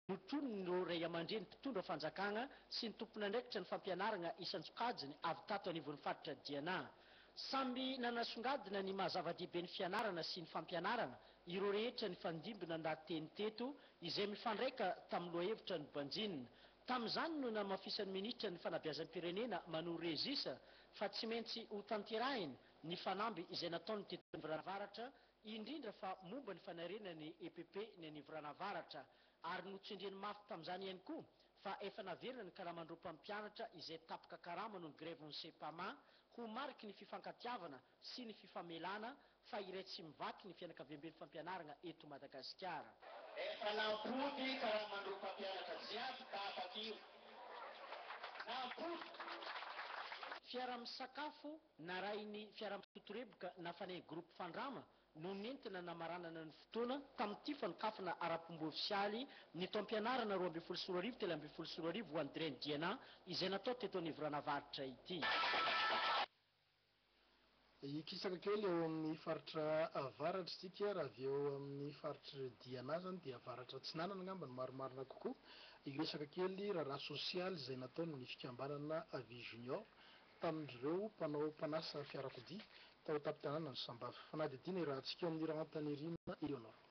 Notronin'ireo ray aman-dreny mpitondra fanjakana sy ny tompon'andraikitra ny fampianarana isan-tsokajiny avy tato anivon'ny faritra Diana. Samy nanasongadina ny maha zava-dehibe ny fianarana sy ny fampianarana ireo rehetra nifandimby nandaha-teny teto izay mifandraika tamin'ny lohahevitra nobanjinina. Tamin'izany no namafisan'ny minisitra ny fanabeazam-pirenena Manoro Régis fa tsy maintsy hotanterahina ny fanamby izay nataony teto Anivorano Avaratra indrindra fa momba ny fanarenana ny EPP ny Anivorano Avaratra ary notsindriany mafy tamin'izany ihany koa fa efa naverina ny karaman'ireo mpampianatra izay tapaka karama noho ny grève-n'ny Sempama ho mariky ny fifankatiavana sy ny fifamelana fa iray tsy mivaky ny fianakaviamben'ny fampianarana eto Madagasikara. Efa nampody karaman'ireo mpampianatra jiaby tapaka io. Nampody. Fiara-misakafo narahin'ny fiara-mitotoreboka nafanain'ny Groupe Fandrama no nentina namaranana ny fotoana tamin'ity fanokafana ara-pomba ofisialy ny taom-pianarana 2012 2013 ho an'ny Dren Diana izay natao teto Anivorano Avaratra ity. Hikisaka kely eo amin'ny faritra avaratra isika, raha avy eo amin'ny faritr'i Diana izany dia avaratra atsinanana angamba no marimarina kokoa. Hiresaka kely raharaha sosialy izay nataon'ny fikambanana Avis Junior tamin'ireo mpanao mpanasa fiarakodia tao an-tampon-tanànan'i Sambava. Fanadihadiana iarahantsika eo amin'ny Rahantanirina Eleonore.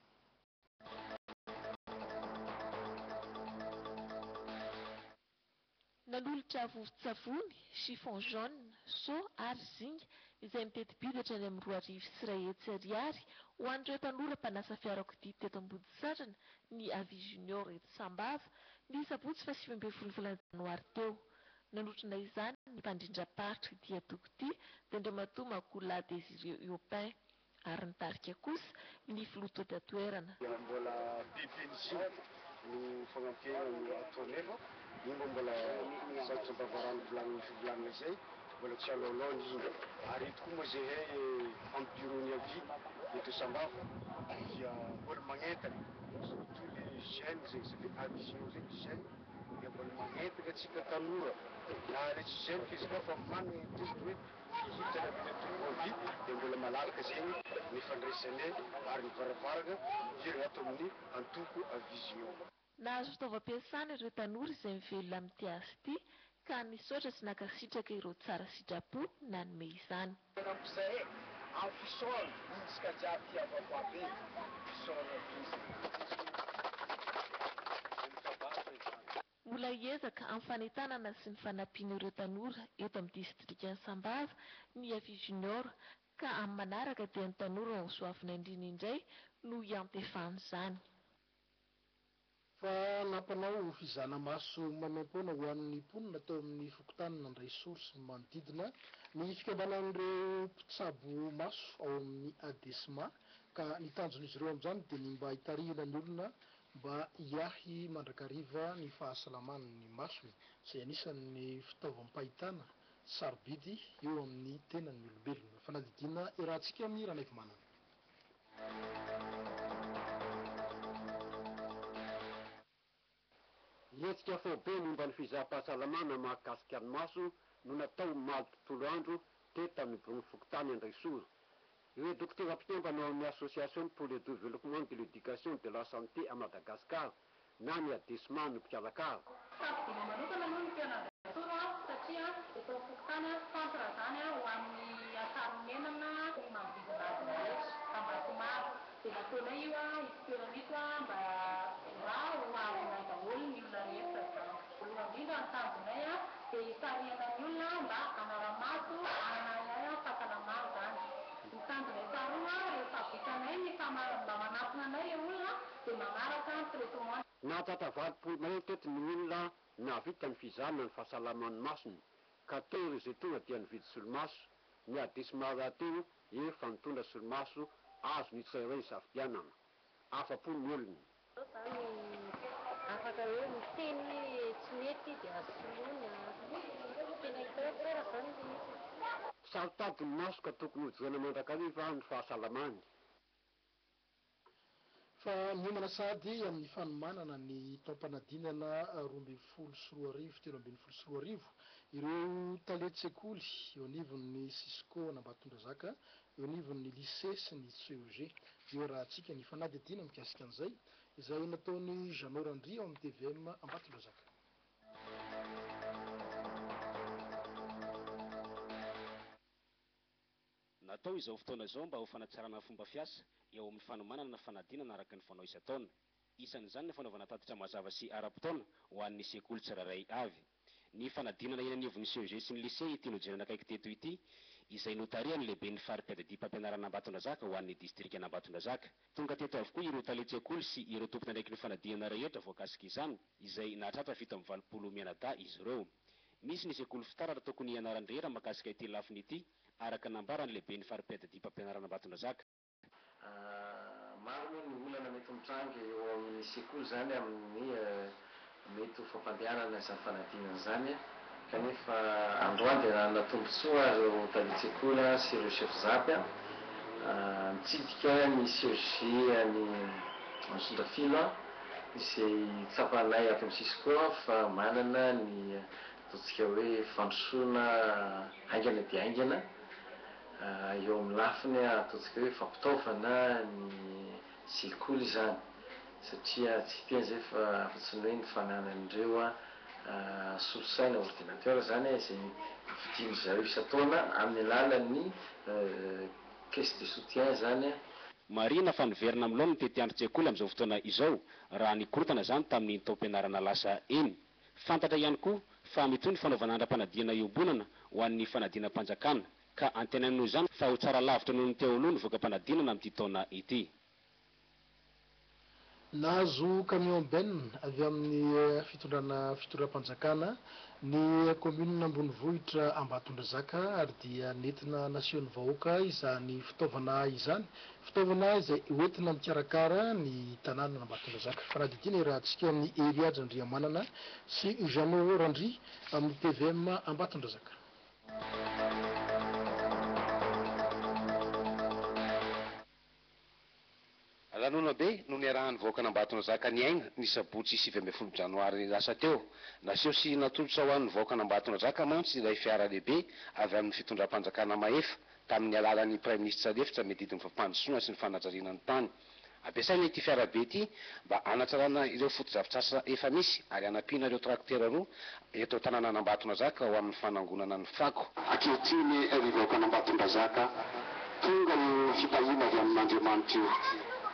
Nanolotra vovon-tsavony, chiffon jaune, seau ary zinga izay miteti-bidy hatrany amin'ny 2500 ariary ho an'ireo tanora mpanasa fiarakodia teto Ambodisatrana ny Avis Junior eto Sambava ny sabotsy faha 19 volana janoary teo. Nanotrona izany ny mpandrindram-paritr' ity antoko ity dia Andriamatoa Makola Désiré Urbain ary nitarika kosa ny filoha teto an-toerana. Dia mbola bebe ny zinga no fagnampiagna no atao nefa io mba mbola sarotra am-bavarano volagniny fivolagnana izay mbola tsy aloaloha ny zinga ary eto koa moa zahay am bureau ny avis eto Sambava dia mbola magnentana surtout les jeunes zegny satria avision zegny jeune dia mbola magnentana antsika tanora na le tsy jeune fa izy koa fa managna ny tokony hoe Hihiditra anatin'ny antoko avis dia mbola malalaka zegny ny fandraisanay ary ny varavarana hidirana ato amin'ny antoko Avision. Nahazo fitaovam-piasana ireo tanora izay mivelona amin'ity asa ity ka nisaotra sy nankasitraka ireo tsara sitrapo nanome izany. Manampy zahay am fisaorana intsika jiaby ty avako aby e fisaorana be zegny. Mbola hiezaka amin'ny fanentanana sy ny fanampiana ireo tanora eto amin'ny distrikan'i Sambava ny Avis Junior ka amin'ny manaraka dia ny tanora ao Soavinandriana indray no hiantefan'izany. Fa nampanao fizahana maso maimaimpoana ho an'ny mponina tao amin'ny fokontanin'Andraisoro sy ny manodidina ny fikambanan'ireo mpitsabo maso ao amin'ny Adesma ka ny tanjon'izy ireo amin'izany dia ny mba hitarihina ny olona Mba hiahy mandrakariva ny fahasalaman'ny masony, izay anisan'ny fitaovam-pahitana sarobidy eo amin'ny tenan'ny olombelona. Fanadihadiana iarahantsika amin'i Ranaivomanana. Hetsika faobe momba ny fizaham-pahasalamana mahakasika ny maso no natao omaly tontolo andro teto amin'ny biraon'ny fokontany Andraisoro. Ireo dokotera mpikambana ao amin'ny Association pour le Developpement de l'Education de la Santé à Madagascar na ny Adesma no mpikarakara. Safidiana manokana aloha ny mpianandrasoro satria eto amin'ny fokontany centre izany ho an'ny Antsarimenana ny manodidina azy rehetra, Ambatomaro. Dia nataonay io ito toerana ito mba mba ho azonay daholo ny olona rehetra izany. Voalohany indrindra ny tanjonay dia hisarihana ny olona mba hanara-maso hanana fahasalamana izany. Ny tanjonay faharoa rehefa vitanay ny fama mba manatona anay ilay olona dia manaraka ny traitement. Nahatratra 80 mahery teto ny olona nahavita ny fizahana ny fahasalaman'ny masony ka teo ireo izay tonga dia nividy solomaso, ny Adesma rahateo efa nitondra solomaso azon'ny tsirairay nisafidianana. Afa-po ny olona. Zao zany afaka hoe miteny hoe tsy mety dia azo soloina, tena hita hoe tsara zany le izy. Saro-pady ny maso ka tokony hojerena mandrakariva ny fahasalamany. Fa miomana sahady amin'ny fanomanana ny taom-panadinana 2012 2013 ireo talen-tsekoly eo anivon'ny Cisco an'Ambatondrazaka, eo anivon'ny Lycée sy ny CEG. Eo arahantsika ny fanadihadiana mikasika an'izay. izay nataon'i Jeannot Randria ao amin'ny tvm Ambatondrazaka. Natao izao fotoana izao mba ho fanatsarana ny fomba fiasa eo amin'ny fanomanana fanadinana araka ny fanao isan-taona. Isan'izany ny fanaovana tatitra mazava sy ara-potoana ho an'ny sekoly tsirairay avy. Ny fanadinana eny anivon'ny CEG sy ny Lycée ity nojerena akaiky teto ity, izay notarihan'ny lehiben'ny fari-piadidiam-pampianarana Ambatondrazaka ho an'ny distrikan'Ambatondrazaka. Tonga teto avokoa ireo talen-tsekoly sy ireo tompon'andraikin'ny fanadinana rehetra voakasik'izany, izay nahatratra 87 mianadahy izy ireo. Misy ny sekoly fitaratra tokony hianaran'ny rehetra mahakasika ity lafiny ity, araka ny nambaran'ny lehiben'ny fari-piadidiam-pampianarana Ambatondrazaka. Maro moa ny olana mety mitranga eo amin'ny sekoly izany amin'ny mety ho fampandehanana izany fanadinana izany kanefa androany dia nanana tombontsoa ireo talen-tsekoly sy ireo chef zap nitsidika ny CEG any Antsondrafilo izay tsapanay ato amin'ny Cisco fa manana ny ataontsika hoe fandrosoana haingana dia haingana Eo amin'ny lafiny ataontsika hoe fampitaovana ny sekoly izany satria tsy hiteny izay fa afa-tsy ny hoe ny fananan'ireo solosaina, ordinateur, izany izay vidian-dry zareo isan-taona amin'ny alalan'ny caisse de soutien izany. Marihina fa niverina amin'ny laoniny ny tetiandron-tsekoly amin'izao fotoana izao raha nikorontana izany tamin'iny taom-pianarana lasa iny. Fantatra ihany koa fa mitohy ny fanaovana andram-panadinana iombonana ho an'ny fanadinam-panjakana, ka antenaina noho izany fa ho tsara lavitra noho ny teo aloha ny voka-panadinana amin'ity taona ity. Nahazo camion benne avy amin'ny fitondrana fitondram-panjakana ny kaominina ambonivohitra Ambatondrazaka ary dia nentina naseho ny vahoaka izany fitaovana izany Fitaovana izay hoentina mikarakara ny tanànan'Ambatondrazaka. Fanadihadiana iarahantsika amin'i Herihaja Andriamanana sy Jeannot Randria amin'ny tvm Ambatondrazaka. Lanonam-be no niarahan'ny vahoakan'Ambatondrazaka niaina ny sabotsy 19 janoary lasa teo. Naseho sy natolotra ho an'ny vahoakan'Ambatondrazaka mantsy ilay fiara lehibe avy amin'ny fitondram-panjakana mahefa tamin'ny alalan'ny Praiminisitra lefitra miadidy ny fampandrosoana sy ny fanajariana ny tany. Ampiasaina ity fiarabe ity mba hanatsarana ireo fotodrafitrasa efa misy ary hanampiana ireo traktera roa eto an-tanànan'Ambatonazaka ho amin'ny fanangonana ny fako. Ankehitriny ry vahoakan'Ambatondrazaka, tonga io fitahiana avy amin'Andriamanitra io,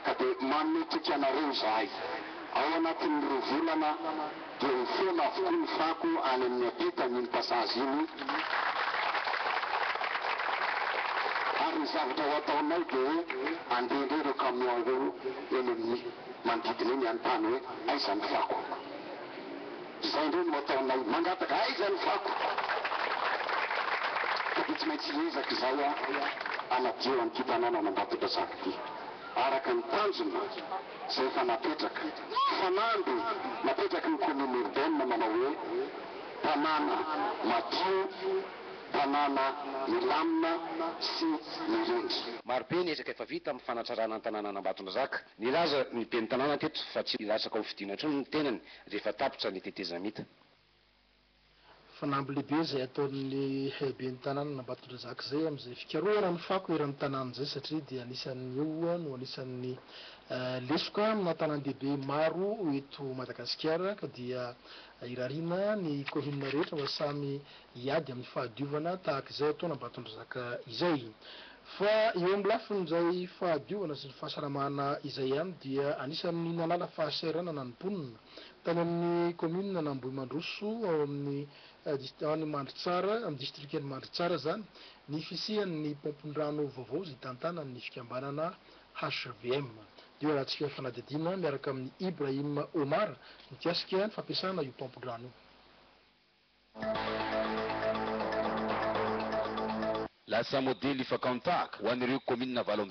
ka dia manome toky anareo izahay, ao anatin'ny roa volana dia ho foana avokoa ny fako any amin'ny ampitan'iny passage iny, ary ny zavatra ho ataonay dia hoe andeha indray ireo camion ireo eny amin'ny manodidina eny hanontany hoe aiza ny fako. Izay indray no ataonay, mangataka aiza ny fako. Ka dia tsy maintsy hiezaka izahay hanadio an'ity tanànan'Ambatondrazaka ity araka ny tanjona izay efa napetraka, fanamby napetraky ny commune urbaine manao hoe tanàna madio, tanàna milamina sy mirindra. Marobe ny ezaka efa vita amin'ny fanatsarana ny tanànan'Ambatondrazaka. Nilaza ny ben'ny tanàna teto fa tsy hilatsaka ho fidiana intsony ny tenany rehefa tapitra ny tetezamita. Fanamby lehibe izay ataon'ny ben'ny tanànan'Ambatondrazaka izay amin'izay fikarohana ny fako eran'ny tanàna izay satria dia anisan'ny io no anisan'ny lesoka amina tanàn-dehibe maro eto Madagasikara ka dia irariana ny kaominina rehetra mba samy hiady amin'ny fahadiovana tahaka izay ataon'Ambatondrazaka izay. Fa eo amin'ny lafin'izay fahadiovana sy ny fahasalamana izay ihany dia anisan'ny nanala fahasahiranana ny mponina Tany amin'ny kaominina an'Ambohimandroso ao amin'ny any Mandritsara, amin'ny distrikan'i Mandritsara izany, ny fisian'ny paompin-drano vaovao izay tantanan'ny fikambanana HVM. Dia arahantsika fanadihadiana miaraka amin'i Ibrahim Omar mikasika ny fampiasana io paompin-drano io. Lasa modely fakan-tahaka ho an'ireo kaominina 8.